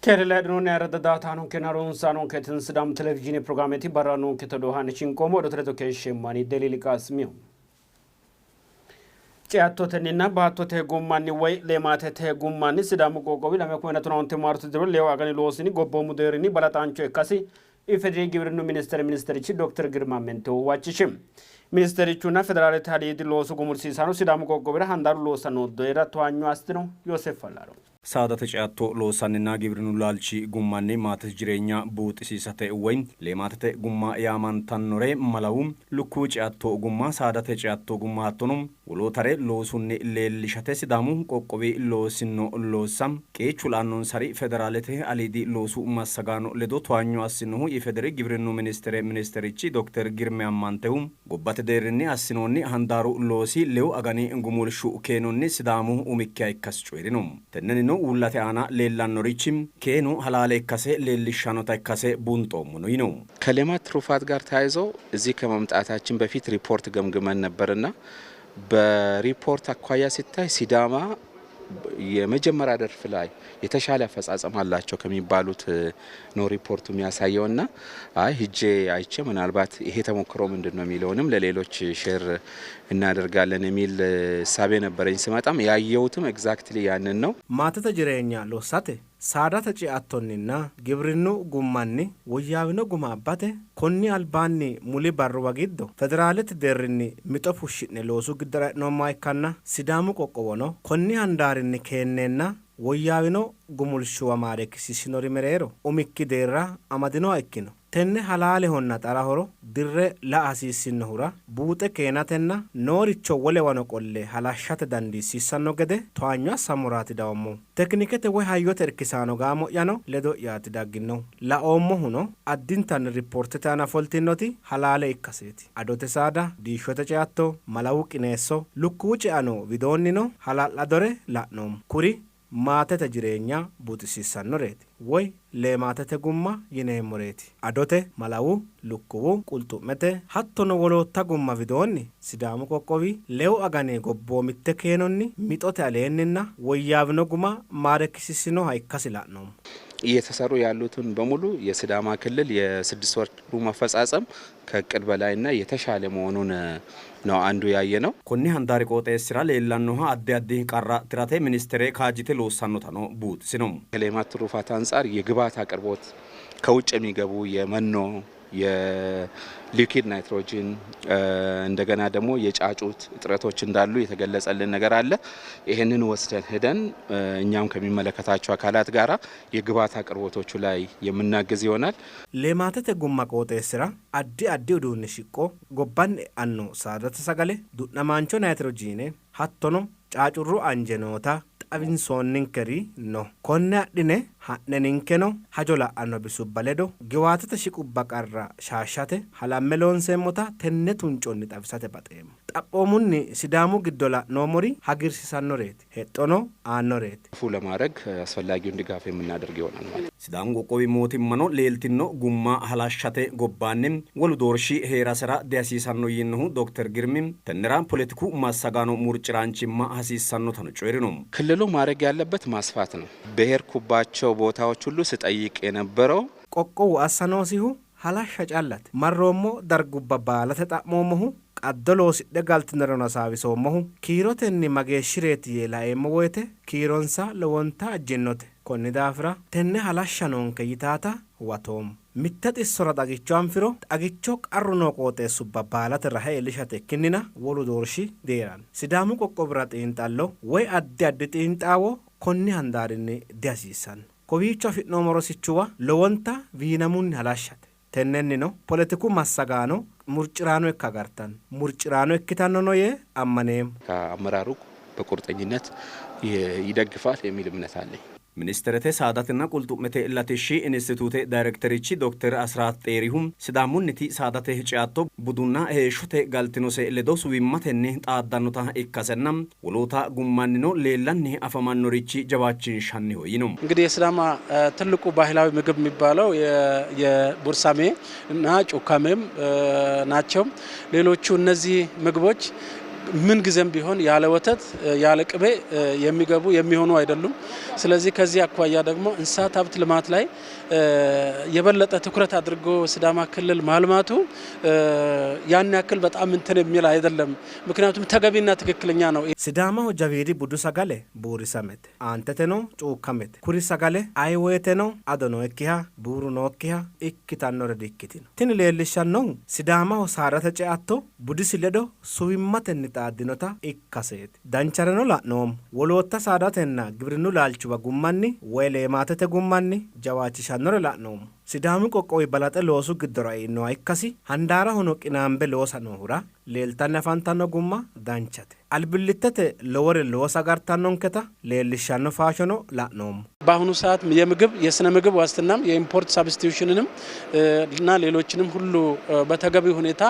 Keere laydhinoonni ayirradda daa''ataanonkenna harunsaanonke tini Sidaamu Televizhiine pirogiraameti barra noonketa doohanni shinqoommo odote ledo keeshsheemmo ani Deliili Qaasimiho. Ceattotenninna baattote gummanni woy leemaatete gummanni Sidaamu qoqqowi 2015 maarote diro leewu agani loosinni gobboomu deerrinni balaxaancho ikkasi IFDR Gibirinnu Ministeere Ministerichi Dokter Girma Mentehu huwachishi. Ministerichunna Federaalete aliidi loosu gumulsiisaano Sidaamu qoqqowira handaaru loossa noo deerra towaanyo assitino. Yooseef Fallaaro. Saadate ceatto loossanninna gibrinnu laalchi gummanni maatete jireenya buuxisiisate woy leemaatete gumma yaamantannore malawu, lukkuwu ceatto gumma, saadate ceatto gumma hattono woloottare loosunni leellishate Sidaamu qoqqowi loosinno loossa qeechu la'annonsari Federaalete aliidi loosu massagaano ledo towaanyo assinnohu IFDR Gibrinnu Ministeere Ministerichi Dokter Girmi Ammantehu gobbate deerrinni assinoonni handaaru loosi lewu agani gumulshu keenonni Sidaamu umikkiha ikkasi coyi'rino. Tennennino uullate aana leellannorichi keenu halaale ikkase leellishshannota ikkase buunxoommono yino. ከሌማት ትሩፋት ጋር ተያይዞ እዚህ ከመምጣታችን በፊት ሪፖርት ገምግመን ነበርና በሪፖርት አኳያ ሲታይ ሲዳማ የመጀመሪያ ደርፍ ላይ የተሻለ አፈጻጸም አላቸው ከሚባሉት ነው ሪፖርቱ የሚያሳየውና አይ ሂጄ አይቼ ምናልባት ይሄ ተሞክሮ ምንድን ነው የሚለውንም ለሌሎች ሼር እናደርጋለን የሚል እሳቤ ነበረኝ። ስመጣም ያየሁትም ኤግዛክትሊ ያንን ነው። Maatete jireenya lossate saadate ceattonninna gibrinnu gummanni woyyaawino guma abbate konni albaanni muli barruwa giddo federaalete deerrinni mixo fushshi'ne loosu giddora e'noommoha ikkanna Sidaamu qoqqowono konni handaarinni keenneenna woyyaawino gumulshuwa maareekkisiissinori mereero umikki deerra amadinoha ikkino. Tenne halaalehonna xarahoro dirre la''a hasiissinnohura buuxe keenatenna nooricho wolewano qolle halashshate dandiissiissanno gede towaanyo assammoraati dawommohu. Tekinikete woy hayyote irkisaano gaamo'yano ledo'yaati dagginnohu. Laoommohuno addintanni rippoortete aana foltinnoti halaale ikkaseeti. Adote saada, diishshote ceatto, malawu qineesso, lukkuwu ceano widoonnino hala'ladore la'noommo. Kuri maatete jireenya buuxisiissannoreeti woy leemaatete gumma yineemmoreeti. Adote, malawu, lukkuwu, qulxu'mete hattono wolootta gumma widoonni Sidaamu qoqqowi lewu agani gobboomitte keenonni mixote aleenninna woyyaawino guma maareekkisiisinoha ikkasi la'noommo. እየተሰሩ ያሉትን በሙሉ የሲዳማ ክልል የስድስት ወሩ አፈጻጸም ከእቅድ በላይና የተሻለ መሆኑን ነው አንዱ ያየ ነው። Konni handaari qooxeessira leellannoha addi addi qarra tirate ministere kaajjite loossannotano buuxisino. ከሌማት ትሩፋት አንጻር የግብዓት አቅርቦት ከውጭ የሚገቡ የመኖ የሊኩዊድ ናይትሮጅን እንደገና ደግሞ የጫጩት እጥረቶች እንዳሉ የተገለጸልን ነገር አለ። ይህንን ወስደን ሄደን እኛም ከሚመለከታቸው አካላት ጋራ የግብዓት አቅርቦቶቹ ላይ የምናግዝ ይሆናል። Leemaatete gumma qooxeessira addi addi uduunni shiqqo gobbanni e'anno saadate sagale, du'namaancho nayitirojiine hattono caacurru anje noota xawinsoonninkeri no. Konne adhine ha'ne ninkeno hajo la'anno bisubba ledo giwaatete shiqubba qarra shaashshate halamme loonseemmota tenne tunconni xawisate baxeemmo. Xaphoomunni Sidaamu giddo la'noommori hagiirsiisannoreeti, hexxono aannoreeti. ለማድረግ አስፈላጊውን ድጋፍ የምናደርግ ይሆናል ማለት ነው። Sidaamu qoqqowi mootimmano leeltino gumma halashshate gobbaanni wolu doorshi heerasera dihasiisanno yiinohu Dokter Girmi tennera poletiku massagaano murciraanchimma hasiissannotano coyi'rino. ክልሉ ማድረግ ያለበት ማስፋት ነው። በሄድኩባቸው ቦታዎች ሁሉ ስጠይቅ የነበረው Qoqqowu assa noosihu halashsha callate. Marroommo dargubba baalate xa'moommohu qaddo loosidhe galtinoreno hasaawisoommohu kiirotenni mageeshshireeti yee laeemmo woyte kiironsa lowonta ajjinote. Konni daafira tenne halashsha noonke yitaata huwatoommo. Mitte xissora xagicho anfiro xagicho qarru noo qooxeessubba baalate rahe iillishate ikkinnina wolu doorshi dihee'ranno. Sidaamu qoqqowira xiinxallo woy addi addi xiinxaawo konni handaarinni dihasiissanno. Kowiicho afi'noommo rosichuwa lowonta wiinamunni halashshate. Tennennino poletiku massagaano murciraano ikka agartanno. Murciraano ikkitannono yee ammaneemmo. ከአመራሩ በቁርጠኝነት ይደግፋል የሚል እምነት አለኝ። Ministerete saadatenna qulxu'mete latishshi instituute dayrekterichi Dokter Asiraat Xeerihu Sidaamunniti saadate ceatto budunna heeshshote galtinose ledo suwimmatenni xaaddannota ikkasenna woloota gummannino leellanni afamannorichi jawaachinshanniho yiino. እንግዲህ የሲዳማ ትልቁ ባህላዊ ምግብ የሚባለው የቡርሳሜ እና ጩካሜም ናቸው። ሌሎቹ እነዚህ ምግቦች ምን ጊዜም ቢሆን ያለ ወተት ያለ ቅቤ የሚገቡ የሚሆኑ አይደሉም። ስለዚህ ከዚህ አኳያ ደግሞ እንስሳት ሀብት ልማት ላይ የበለጠ ትኩረት አድርጎ ሲዳማ ክልል ማልማቱ ያን ያክል በጣም እንትን የሚል አይደለም። ምክንያቱም ተገቢና ትክክለኛ ነው። Sidaamaho jawiidi budu sagale buurisamete. Aanteteno cuukkamete. Kuri sagale ayee woyteno ado nookkiha buuru nookkiha ikkitannore dikkitino. Tini leellishshannohu Sidaamaho saadate ceatto budisi ledo suwimmatenni xaaddinota ikkaseeti. Danchareno la'noommo. Wolootta saadatenna gibrinnu laalchuwa gummanni woy leemaatete gummanni jawaachishannore la'noommo. Sidaamu qoqqowi balaxe loosu giddora einoha ikkasi handaarahono qinaambe loosa noohura leeltanni afantanno gumma danchate. Albillittete lowore loosa agartannonketa leellishshanno faashono la'noommo. በአሁኑ ሰዓት የምግብ የስነ ምግብ ዋስትናም የ import substitution ንም እና ሌሎችንም ሁሉ በተገቢ ሁኔታ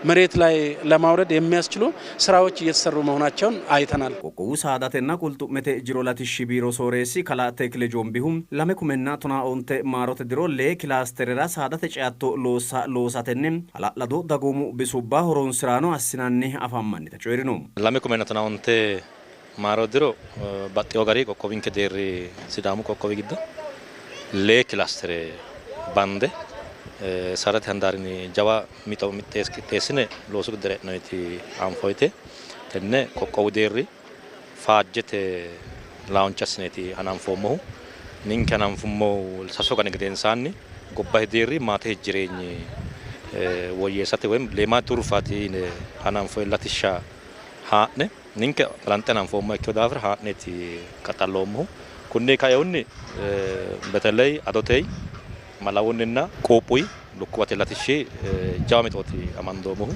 መሬት ላይ ለማውረድ የሚያስችሉ ስራዎች እየተሰሩ መሆናቸውን አይተናል። Qoqqowu saadatenna qulxu'mete jiro latishshi biiro sooreessi kalaa Tekile Jombihu 2015 maarote diro lee kilaasterera saadate ceatto loossa loosatenni hala'lado dagoomu bisubba horonsiraano assinanni afammannita coyi'rino. 2015 maaro diro baxxewo gari qoqqowinke deerri Sidaamu qoqqowi giddo lee kilaastere bande saadate handaarinni jawa mixo qixxeessine loosu giddora e'noonniti anfoyite tenne qoqqowu deerri faajjete launch assineeti hananfoommohu. Ninke hananfummohu sasu agani gedensaanni gobbate deerri maatete jireenyi woyyeessate woyim leemaat turrufaati yine hananfoyi latishsha haa'ne ninke balanxe hananfoommoha ikkino daafira haa'neeti qaxalloommohu. Kunni kainohunni በተለይ adote malawunninna quuphuyi lukkuwate latishshi jawa mixooti amandoommohu.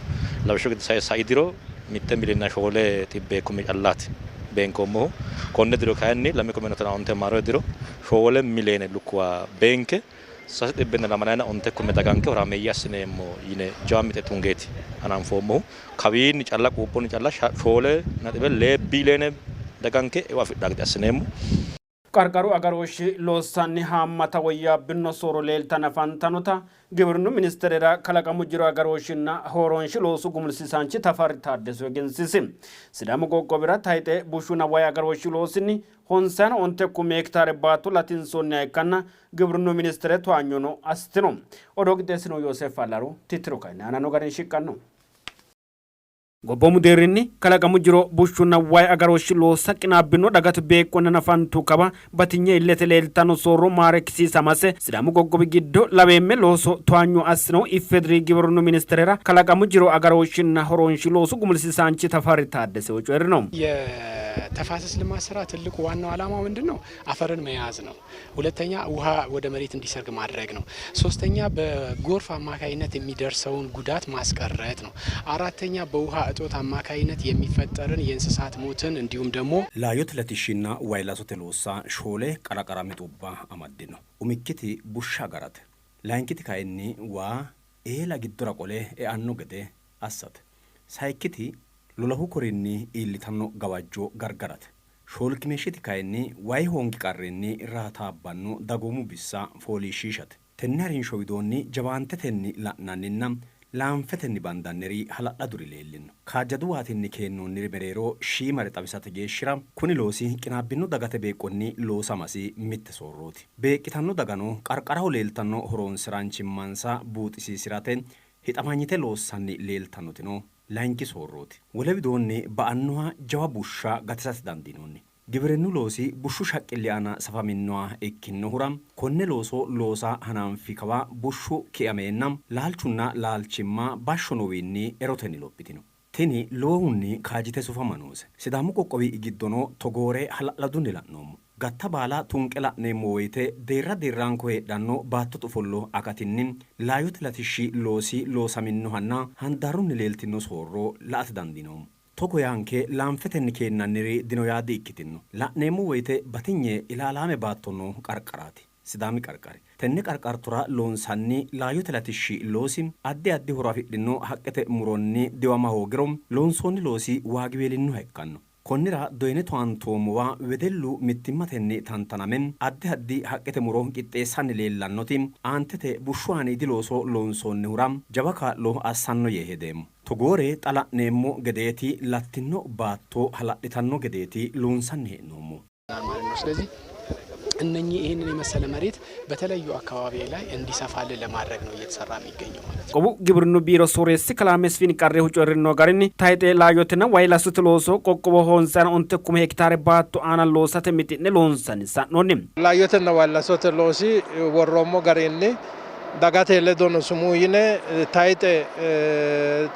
Lawishshu gede sai diro 1 miliyoone 400 kumi callaati beenkoommohu. Konne diro kayinni 2015 maaro diro 4 miliyoone lukkuwa beenke 385 kume daganke horaameeyye assineemmo yine jawa mixe tungeeti hananfoommohu. Kawiinni calla quuphunni calla 4.2 biliyoone daganke eo afidhaa gede assineemmo. Qarqaru agarooshshi loossanni haammata woyyaabbino soorro leeltanni afantannota gibrinnu ministerera kalaqamu jiro agarooshshinna horoonshi loosu gumulsiisaanchi Tafarri Taaddesu egensiisi. Sidaamu qoqqowira tayixe bushshunna wayi agarooshshi loosinni 51 hektaare baatto latinsoonniha ikkanna gibrinnu ministere towaanyono assitino. Odoo qixxeessinohu Yooseef Allaru tittiro kayinni aananno garinni shiqqanno. Gobboomu deerrinni kalaqamu jiro bushshunna wayi agarooshshi loossa qinaabbino dagate beeqqonna nafantu kawa batinye illete leeltanno soorro maarekkisiisamase Sidaamu qoqqowi giddo laweemme looso towaanyo assinohu IFEDIRI gibrinnu ministerera kalaqamu jiro agarooshshinna horoonshi loosu gumulsiisaanchi Tafarri Taaddesehu coyi'rino. የተፋሰስ ልማት ስራ ትልቁ ዋናው ዓላማው ምንድን ነው? አፈርን መያዝ ነው። ሁለተኛ ውሃ ወደ መሬት እንዲሰርግ ማድረግ ነው። ሶስተኛ በጎርፍ አማካይነት የሚደርሰውን ጉዳት ማስቀረት ነው። አራተኛ በውሃ እጦት አማካይነት የሚፈጠርን የእንስሳት ሞትን እንዲሁም ደግሞ Laayyote latishshinna wayi lasote loossa shoole qara qara mixubba amaddino. Umikkiti bushsha agarate, layinkiti kayinni waa eela giddora qole eanno gede assate, sayikkiti lolahu korinni iillitanno gawajjo gargarate, shoolkimeeshshiti kayinni wayi hoongi qarrinni raataabbanno dagoomu bissa fooliishshiishate. Tenne harinsho widoonni jawaantetenni la'nanninna laanfetenni bandanniri hala'laduri leellino. Kaajjadu waatinni keennoonniri mereero shiimare xawisate geeshshira kuni loosi qinaabbino dagate beeqqonni loosamasi mitte soorrooti. Beeqqitanno dagano qarqaraho leeltanno horoonsi'raanchimmansa buuxisiisirate hixamanyite loossanni leeltannotino layinki soorrooti. Wole widoonni ba'annoha jawa bushsha gatisate dandiinoonni. Gibrinnu loosi bushshu shaqqilli aana safaminnoha ikkinnohura konne looso loosa hananfi kawa bushshu ki'ameenna laalchunna laalchimma bashsho noowiinni erotenni lophitino. Tini lowohunni kaajjite sufama noose. Sidaamu qoqqowi giddono togoore hala'ladunni la'noommo. Gatta baala tunqe la'neemmo woyte deerra deerranko heedhanno baattote ofollo akatinni laayyote latishshi loosi loosaminnohanna handaarunni leeltino soorro la''ate dandiinoommo. Togo yaanke laanfetenni keennanniri dino yaa di''ikkitino. La'neemmo woyte batinye ilaalaame baatto noo qarqaraati Sidaami qarqari. Tenne qarqartora loonsanni laayyote latishshi loosi addi addi horo afidhino haqqete muronni diwama hoogiro loonsoonni loosi waagiweelinnoha ikkanno. Konnira doyine towaantoommowa wedellu mittimmatenni tantaname addi addi haqqete muro qixxeessanni leellannoti aantete bushshu aaniidi looso loonsoonnihura jawa kaa'lo assanno yee hedeemmo. Togoore xa la'neemmo gedeeti lattino baatto hala'litanno gedeeti loonsanni hee'noommo. ማለት ነው። ስለዚህ እነኚህ ይህንን የመሰለ መሬት በተለያዩ አካባቢ ላይ እንዲሰፋልን ለማድረግ ነው እየተሰራ የሚገኘው ማለት ነው። Qoqqowu gibrinnu biiro sooreessi kalaa Mesfin Qarrehu coyi'rino garinni tayxe laayyotenna wayilasote looso qoqqowoho 50 kume hekitaare baatto aana loosate mixi'ne loonsanni sa'noonni. Laayyotenna wayilasote loosi worroommo garinni dagate ledono sumuu yine tayxe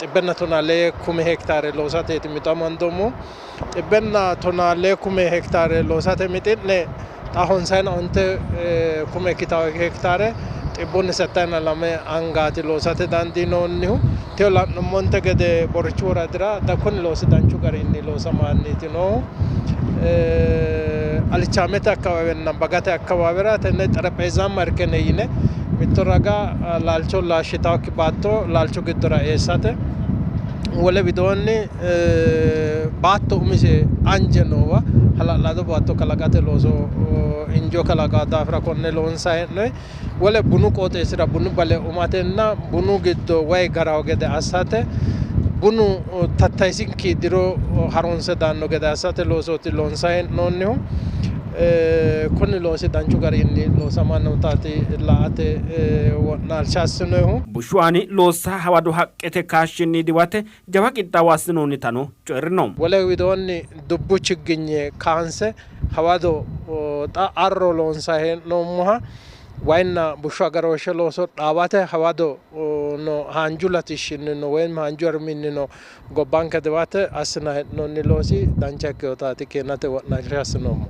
115 kume hekitaare loosateeti mixo amandoommohu. 115 kume hekitaare loosate mixi'ne xa 55 kume hekitaare 802 angaati loosate dandiinoonnihu. Teyo la'nummonte gede Borichu woradira kuni loosi danchu garinni loosamanniiti noohu. Alichaamete akkawaawenna Bagate akkawaawera tenne xarapheezaamma irkene yine mitto raga laalcho laashshitaakki baatto laalchu giddora eessate, wole widoonni baatto umise anje noowa hala'lado baatto kalaqate looso injo kalaqa daafira konne loonsanni hee'noonni. Wole bunu qooxeessira bunu bale umatenna bunu giddo wayi garawo gede assate, bunu tattayisikki diro harunse daanno gede assate loosooti loonsanni hee'noonnihu. Kuni loosi danchu garinni loosamanni nootaati la''ate wo'naalsha assinoonnihu. Bushshu aani loossa hawado haqqete kaashshinni diwate jawa qixxaawo assinoonnitano coyi'rino. Wole widoonni dubbu chigginye kaanse hawado xa arro loonsanni hee'noommoha wayinna bushshu agarooshshe looso dhaawate hawado no haanju latishshinnino woyim haanju harminnino gobbanke diwate assinanni hee'noonni loosi dancha ikkinotaati keenate wo'naalsha assinoommo.